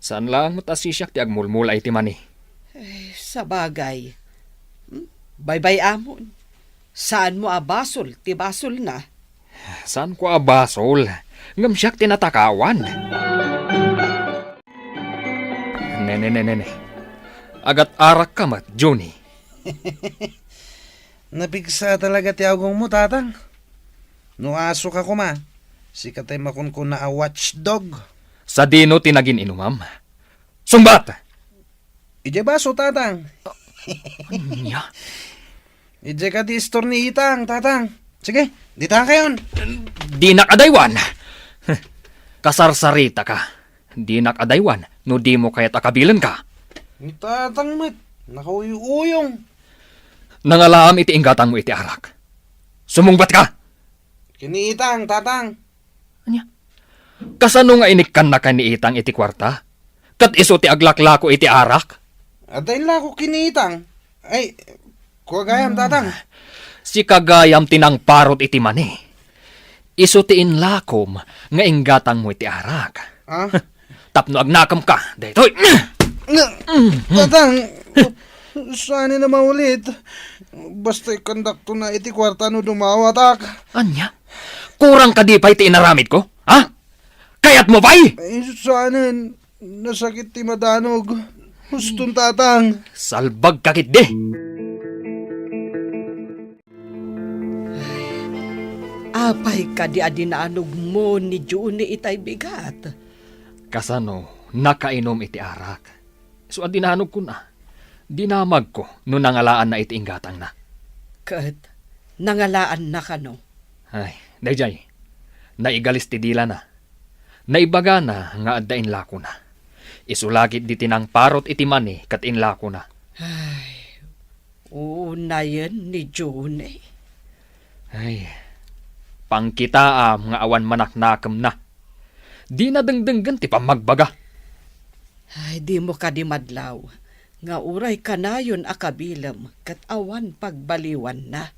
Saan laeng met a sisiak ti agmulmula iti mani. Eh, sabagay. Hmm? Baybay-amon. Saanmo a basol ti basolna? Saanko a basol, ngem siak ti natakawan. Ne, ne, ne, ne, ne. Agat-arakka met, Johnny. Napigsa talaga ti agongmo, Tatang. No asoka koma, sika tay makunkuna a watchdog. Sadino ti nagin-inumam? Sungbat! Idiay baso, Tatang. Ania? Idiay kadi istor ni Itang, Tatang. Sige, dita kayon. Dinak adaywan. Kasarsaritaka. Dinak adaywan no dimo kayat a kabilenka. Ni Tatang met, nakauyuyong. Nangalaam iti inggatangmo iti arak. Sumungbatka! Ken ni Itang, Tatang. Ania? Kasano nga inikkannaka ni Itang iti kuarta? Ket isu ti aglaklako iti arak? Adda inlako ken ni Itang. Ay, kua gayam, Tatang. Sika gayam ti nangparot iti mani. Isu ti inlakom nga inggatangmo iti arak. Ah? Tapno agnakemka, daytoy. Nga, Tatang, saan a maulit. Basta ikkandakto na iti kuarta no dumawatak. Ania? Kurang kadi pay ti inaramidko? Ha? Kayatmo pay? Ay, saanen. Nasakit ti madanog. Huston, Tatang. Salbagka ketdi. Apay kadi a dinanogmo ni Johnny itay bigat? Kasano, nakainum iti arak. Isu a dinanogkon a. Dinamagko no nangalaanna iti inggatangna. Ket nangalaanna kano? Ay, daydiay. Naigalis ti dilana. Naibagana nga adda inlakona. Isu la ketdi ti nangparot iti mani ket inlakona. Ay, unayen ni Johnny. Ay, pangkitaam nga awan manaknakemna. Dina dengdenggen ti pammagbaga. Ay, dimo kadi madlaw nga uray kanayon a kabilem ket awan pagbaliwanna.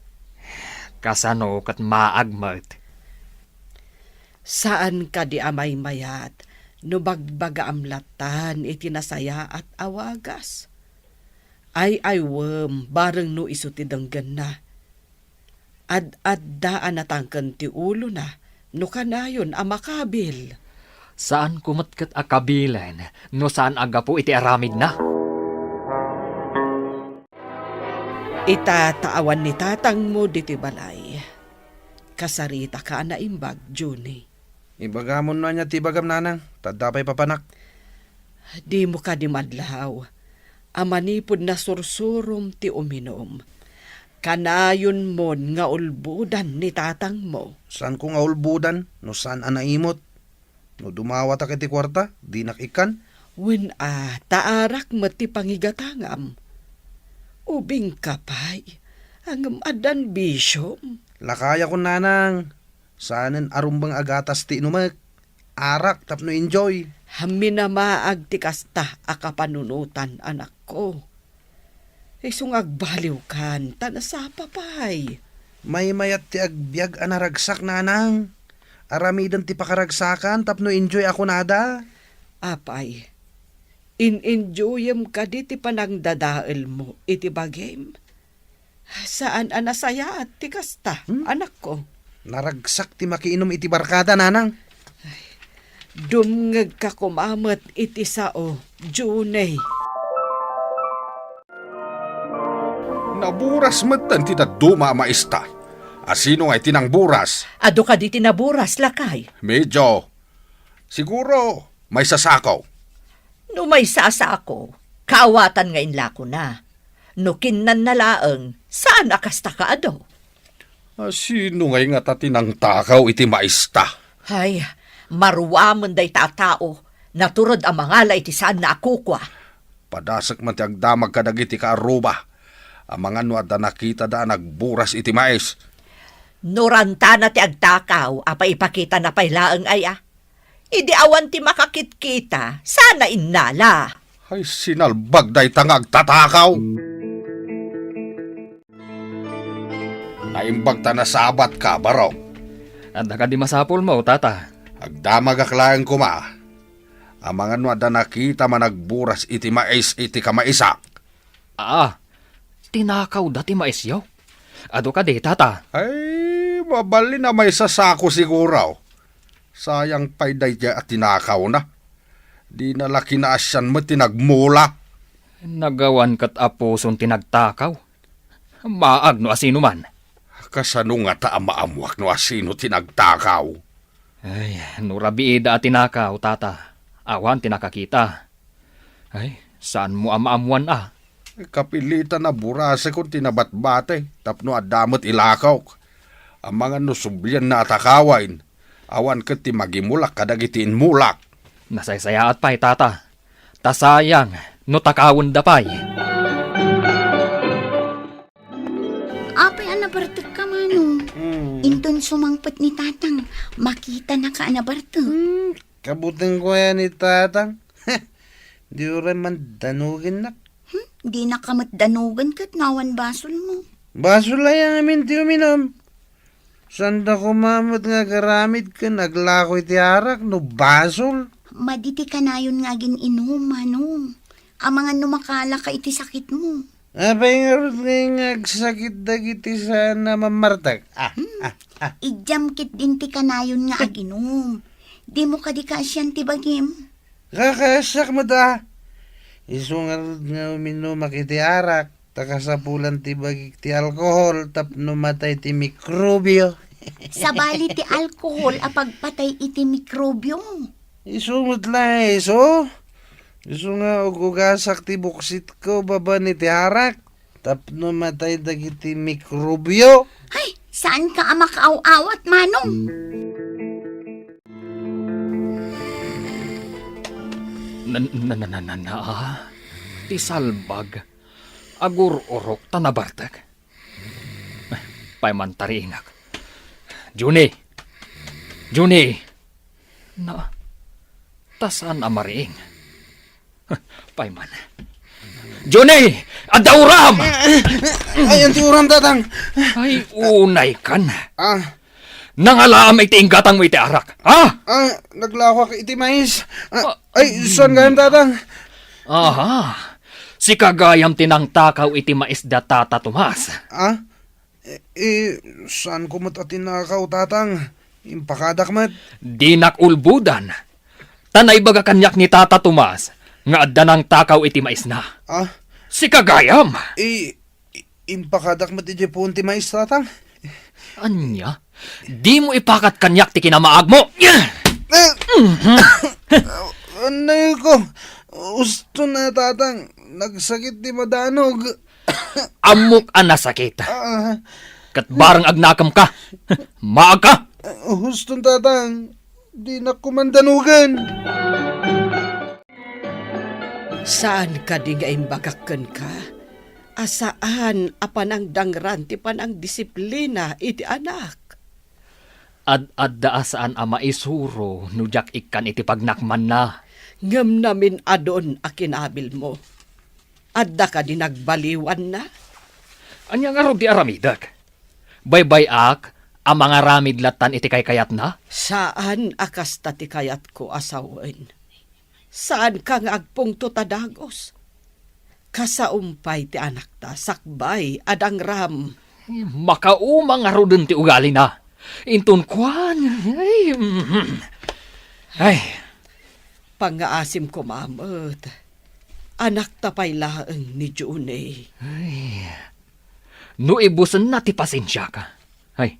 Kasano ket maag met? Saan kadi a maymayat no bagbagaam latan iti nasayaat a wagas? Ay-aywem bareng no isu ti denggenna. Ad-adda a natangken ti ulona no kanayon a makabil. Saanko met ket a kabilen no saan a gapu iti aramidna. Ita ta awan ni tatangmo ditoy balay. Kasaritaka a naimbag, Junie. Ibagamon no ania ti ibagam, nanang, ta adda pay papanak. Dimo kadi madlaw a manipud nasursurom ti uminum, kanayonmon nga ulbodan ni tatangmo. Saanko nga ulbodan no saan a naimot? No dumawatak iti kuarta, dinak ikkan. Wen a, ta arak met ti pangigatangam. Ubingka pay, ngem addan bisiom. Lakayakon, nanang. Saanen a rumbeng a gatas ti inumek. Arak tapno enjoy. Minamaag ti kasta a kapanunotan, anakko. Isu nga agbaliwkan, ta nasapa pay. Maymayat ti agbiag a naragsak, nanang. Aramiden ti pakaragsakan tapno enjoy a kunada. Apay, in-enjoyem kadi ti panangdadaelmo iti bagim? Saan a nasayaat ti kasta, Hmm? anakko. Naragsak ti makiinum iti barkada, nanang. Dumngegka koma met iti sao, Junie. Naburas metten ti dadduma a maista. Asino nga iti nangburas? Adu kadi ti naburas, lakay? Medyo. Siguro, maysa sako. No maysa a sako, kaawatan nga inlakona. No kinnanna laeng, saan a kasta kaadu? Asino ngay ngata ti nangtakaw iti maista? Ay, maruamen dayta a tao, natured a mangala iti saanna a kukua. Padasek man ti agdamag kadagiti kaarruba. Amangan no adda nakitada a nagburas iti mais. No rantana ti agtakaw, apay ipakitana pay laeng aya? Idi awan ti makakitkita, saan a innala. Ay, sinalbag dayta nga agtatakaw. Naimbag ta nasabatka, Barok. Adda kadi masapulmo, tata? Agdamagak laeng koma. Amangan no adda nakitam a nagburas iti mais iti kamaisak. Aa, tinakawda ti maisyo? Adu kadi, tata? Ay, mabalin a maysa sako siguro. Sayang pay daydiay a tinakawna. Dina la kinaasian met ti nagmula. Nagawan ket a puson ti nagtakaw. Maag no asino man. Kasano ngata a maammuak no asino ti nagtakaw? Ay, no rabiida a tinakaw, tata, awan ti nakakita. Ay, saanmo a maammuan a? Kapilitan a burasekon ti nabatbati tapno adda met ilakok. Amangan no sublianna a takawen, awan ket ti magimulak kadagiti immulak. Nasaysayaat pay, tata. Ta sayang no takawenda pay. Apay a nabartekka, Manong? Hmm. Inton sumangpet ni Tatang, makitanaka a nabartek. Hmm, kabutengko aya ni Tatang. Di uray man danugennak. Hmm, dinaka met danugen ket no awan basolmo. Basol aya ngamin ti uminum? Saanda koma met nga agaramid ken aglako iti arak no basol. Madi ti kanayon nga agin-inum, Manong. Amangan no makalaka iti sakitmo. Apay ngarud nga agsakit dagiti saan a mammartek? Ah, Hmm. ah, ah. Idiam ketdin ti kanayon nga aginum. Dimo kadi kaasian ti bagim? Kakaasiak met a. Isu ngarud nga uminumak iti arak, ta kasapulan ti bagik ti alkohol tapno matay ti mikrobio. Sabali ti alkohol a pagpatay iti mikrobio. Isu met la, isu. Isu nga ug-ugasak ti buksitko babaen iti arak tapno matay dagiti mikrobio. Ay, saanka a makaaw-awat, Manong? Na, na, na, na, na, na, ah. Ti salbag. Agur-urok ta nabartek. Ay, pay man tariingak. Junie! Junie! Na, ta saan a mariing? Pay man. Johnny! Adda uram! Ay, anti uram, Tatang. Ay, unay kan. Ah. Nangalaam iti inggatangmo iti arak, ha? Ah, naglawak iti mais. Ah, ah, ay, saan gayam, Tatang? Aha. Sika gayam ti nangtakaw iti mais da Tata Tomas. Ah? Eh, eh, saanko met a tinakaw, Tatang. Impakadak met. Dinak ulbodan. Ta naibaga kaniak ni Tata Tomas nga adda nangtakaw iti maisna. Ah? Sika gayam! I, i, impakadak met idiay puon ti mais, Tatang. Ania? Dimo ipakat kaniak ti kinamaagmo? Eh! Anay ko. Usto na, Tatang. Nagsakit ti madanog. Ammok a nasakit. Ah. Ket bareng agnakemka. Maagka. Huston, Tatang. Dinak ko man danogen. Saan kadi nga imbagak kenka a saan a panangdangran ti panangdisiplina iti anak? Ad-adda a saan a maisuro no diak ikkan iti pagnakmanna. Ngem namin-adon a kinabilmo. Adda kadi nagbaliwanna? Ania ngarud ti aramidek? Baybay-ak a mangaramid lattan iti kaykayatna? Saan a kasta ti kayatko a sawen. Saanka nga agpungtot a dagus. Kasaom pay ti anakta sakbay a dangram. Makauma ngaruden ti ugalina. Inton kuan, ay, mhm. Ay. Pangngaasim koma met. Anakta pay laeng ni Johnny. Ay. No ibusenna ti pasensiak. Ay.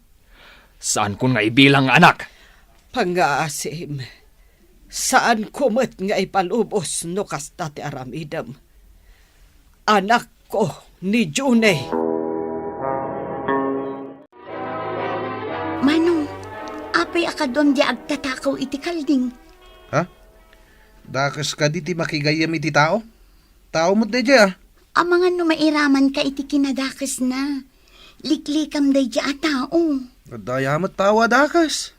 Saankon nga ibilang nga anak. Pangngaasim. Saanko met nga ipalubos no kasta ti aramidem. Anakko ni Johnny. Manong, apay a kaduam di agtatakaw iti kalding? Ha? Dakes kadi ti makigayyem iti tao? Tao met daydiay, a. Amangan no mairamanka iti kinadakesna. Liklikam daydiay a tao. Adda aya met tao a dakes.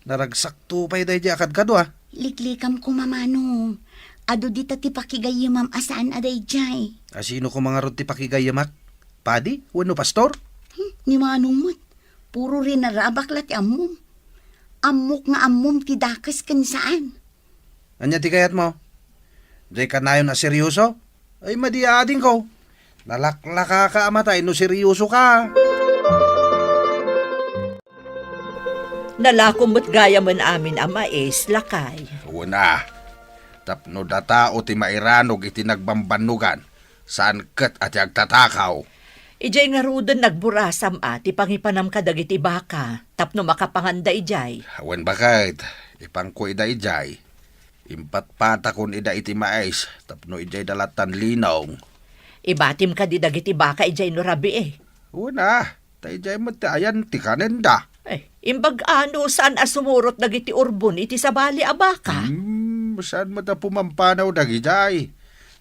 Naragsakto pay daydiay a kadkadua. Liklikam koma, Manong. Adu dita ti pakigayyemam a saan a daydiay. A sino koma ngarud ti pakigayyemak? Padi wenno pastor? Hmm, ni Manong met. Puro rinarabak la ti ammom. Ammok nga ammom ti dakes ken saan. Ania ti kayatmo? Dayka nayon a seryoso? Ay, madi a adingko. Nalaklakaka a matay no seryosoka. Nalako met gayamen amin a mais, lakay. Wen a, tapno datao ti mairanog iti nagbambannogan, saan ket a ti agtatakaw. Idiay ngaruden nagburasam a ti pangipanam kadagiti baka tapno makapanganda idiay. Wen baket, ipanko ida idiay. Impatpatakon ida iti mais tapno idiay da lattan linong. Ibatim kadi dagiti baka idiay no rabii? Wen a, ta idiay met ti ayan ti kanenda. Eh, imbag-a no saan a sumurot dagiti urbon iti sabali a baka? Hmm, saan met a pumampanaw dagidiay.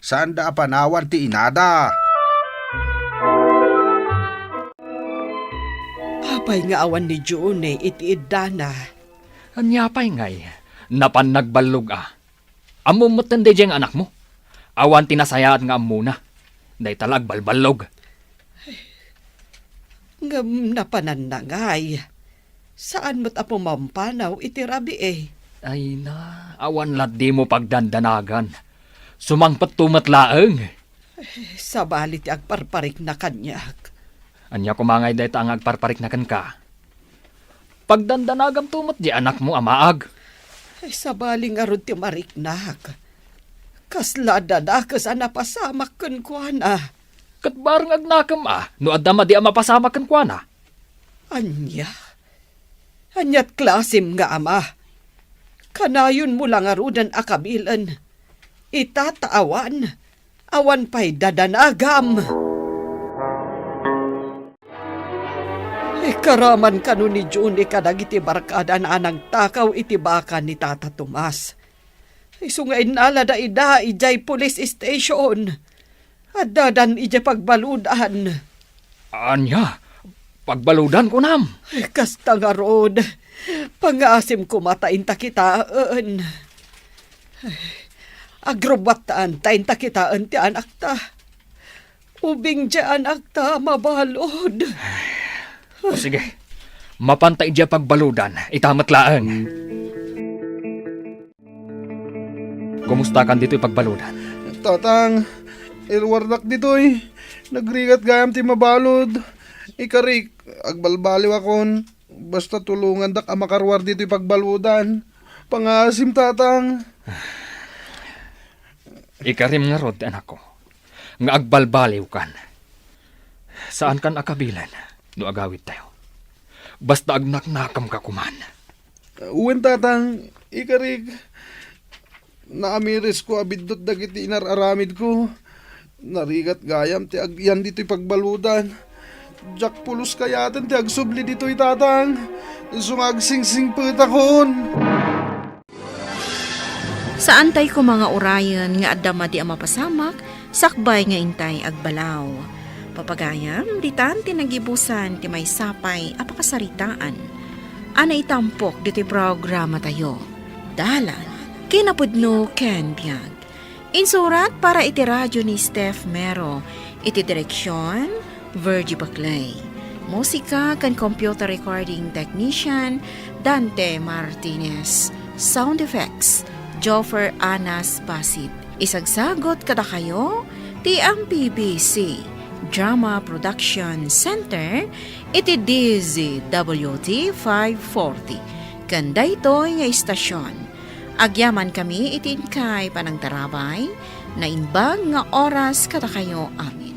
Saanda a panawan ti inada. Apay nga awan ni Johnny iti iddana? Ania pay ngay? Napan nagballog a. Ammom metten daydiay nga anakmo. Awan ti nasayaat nga ammona. Dayta la agbalballog. Ngem napananna ngay. Saan met a pumampanaw iti rabii. Ay na, awan la dimo pagdandanagan. Sumangpetto met laeng. Sabali ti agparparikna kaniak. Ania koma ngay dayta nga agparparikna kenka? Pagdandanagamto met di anakmo a maag. Ay, sabali ngarud ti mariknak. Kasla adda dakes a napasamak kenkuana. Ket bareng agnakem a no adda madi a mapasamak kenkuana. Ania? Aniat klasem nga ama? Kanayonmo la ngaruden a kabilen. Ita ta awan, awan pay dadanagam. Ikaraman kano ni Johnny kadagiti barkadana a nangtakaw iti baka ni Tata Tomas. Isu nga innalada ida idiay police station. Addadan idiay pagbaludan. Ania? Pagbaludan, kunam? Kasta ngarud, pangngaasim koma ta inta kitaen. Ay, Agrubbuatta ta inta kitaen ti anakta. Ubing ti anakta a mabalud. O sige, mapanta idiay pagbaludan, ita met laeng. Kumustakan ditoy pagbaludan? Tatang, iruardak ditoy. Nagrigat gayam ti mabalud. Ikarik, agbalbaliwakon. Basta tulongandak a makaruar ditoy pagbaludan. Pangaasim, Tatang. Ikarim ngarud ti anakko nga agbalbaliwkan. Saankan a kabilen no agawidtayo. Basta agnaknakemka koman. Wen, Tatang, ikarik, naamirisko a biddut dagiti inar-aramidko. Narigat gayam ti agyan ditoy pagbaludan. Diak pulos kayaten ti agsubli ditoy, Tatang. Isu nga agsingsingpetakon. Saantay koma nga urayen nga adda madi a mapasamak sakbay nga intay agbalaw. Papagayam, ditan ti nagibusan ti maysa pay a pakasaritaan a naitampok ditoy programatayo. Dalan, kinapudno ken biag. Insurat para iti radio ni Steph Mero, iti direksyon, Virgie Baclay. Musika ken computer recording technician, Dante Martinez. Sound effects, Joffer Anas Basit. Isagsagot kadakayo ti M P B C Drama Production Center iti D Z W T five forty. Ken daytoy nga istasyon, agyamankami iti inkay panangtarabay, naimbag nga oras kadakayo amin.